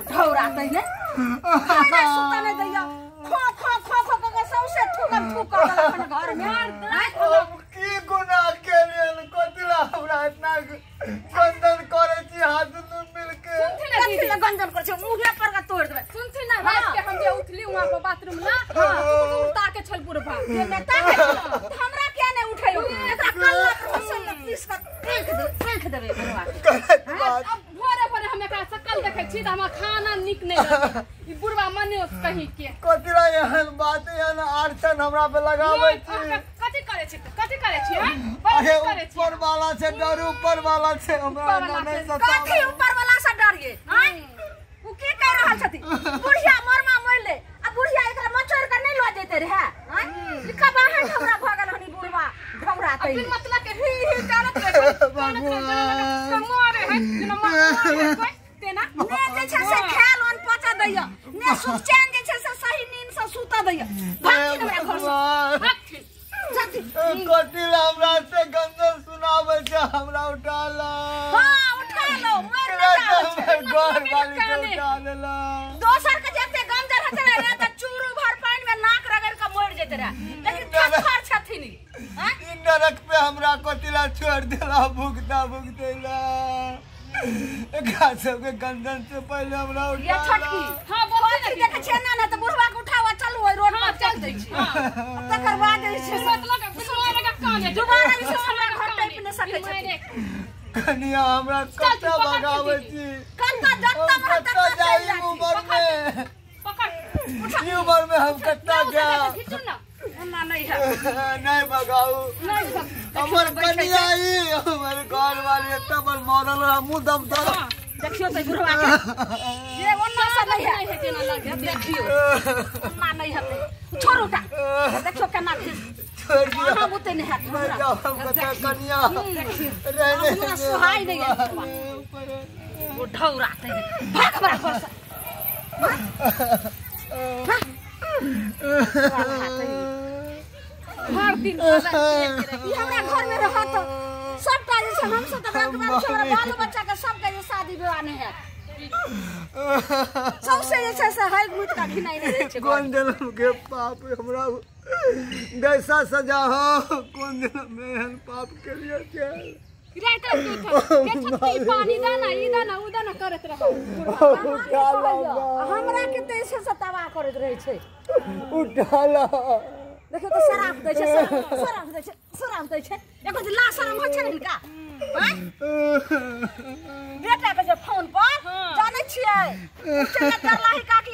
ढौरा तैने खाना सुता नै दैया खो खो खो खो के सौसे थुकम थुक कर देलक घर में। हम की गुनाह केलियन कथी ला हमरा इतना गंजन करे छी हाथ दुनू मिल के। सुनथिन ना कथी दीदी ला गंजन कर छै मुँहे पर के तोड़ देबै। सुनथिन ना रात के हम जे उठली वहां पर बाथरूम ना ताके छल बुढ़बा जे नेता है हमरा किया नहीं उठैयो एकरा कल्ला पर से पीस के फेंक देबै बुढ़वा के। गलत बात। अब भोरे भोरे हम एकरा शकल देखै छी त हमरा खाना नीक नहि लगै ई बुढ़बा मने कहीं के कथी ला एहन बात एहन अड़चन हमरा पे लगाबै छी। कथी करै छी कथी करै छी हैं अरे कथी करै छी ऊपर वाला छै डर ऊपर वाला छै हमरा ऊपर वाला नहि छै। सताबै। कथी ऊपर वाला से डरिए आँय उ की कह रहल छथिन बुढ़िया मरमा मरले आ बुढ़िया एकरा मचोर के नहीं लऽ जेते रहे आँय ई कबाहन हमरा भऽ गेल हन ई बुढ़वा ढौरा अब तै बिन मतलब के ही ही करत रहे करत रहे मारे है जेना मारे है कोई तेना ने जे छै से खायल ओन पचा दैया ने सुख चैन जे छै से सही नींद से सुता दैया भागथिन हमरा घर से भगवान। भागथिन जाथिन। कथी ला हमरा से गंजन सुनाबै छै हमरा उठा ला। हां उठा लो मर नहीं जाबै छै। घर वाली के उठा लेला। दोसर के जते गंजर हेतै रहे त चूरू भर पानि में नाक रगड़ के मरि जेते रहे लेकिन थत्थर छथिन ई आँय ई नरक पे हमरा कथी ला छोड़ देला भुगता भुगतेला। एकरा सबके गंजन से पहले हमरा ये उठा ला। छोटकी हां बोलथिन कथी देखै छियै ना ना त बुढ़वा के उठावा चलू ओहि रोड हां पर चल दै छी हां तकर बाद जे छै से मतलब के मारे के काने दोबारा जे छै से हमरा घर टपि नहि सकै छथिन। कनिया हमरा कतऽ भगाबै छी। कतऽ जतऽ हम मन कतऽ ततऽ जाइ चलि ई उमर में पकड़ ई उमर में हम कतऽ जायब। खींचू ना ओना नहि है नहीं भगाऊ नहीं हमर कनिया ई हमर घर वाली एते बड़ मरल रहा मुंह दम दर। देखियो त बुढ़वा के ये ओना से नहीं है नहीं है तेना लगे देखियो ओना नहीं है छोड़ू टा देखियो केना खींच छोड़ दिया अहाँ बुते नहि हैत मैं हमरा। जाऊं हम कतऽ कनिया देखियो रहने हमरा सोहाय नहि है बुढ़वा। ओ ढौरा तै भाग हमरा घर से भाग। हर दिन ई हमरा घर में रहत सबटा जे छै हम सब तऽ बाप बाप हमरा बाल बच्चा के सबके जे शादी विवाह नहि हैत सबसे जे छै से हल्क मुट का घिनाइ नहि रहै छै कोन जन्म के पाप हमरा जैसा सजा हो कोन जन्म में एहन पाप के लिए छै। रात रात उठल के छत्ती पानी दाना ई दाना उ दाना करत रहो उठा ला हमरा के तऽ जे छै से तबाह करैत रहै छै। उठा ला। देखियौ तऽ शराब दै छै शराब दै छै शराब दै छै एको दिन ला शरम होइ छै ने हिनका आँय बेटा के जे फोन पर जानै छियै चलि डरलाही काकी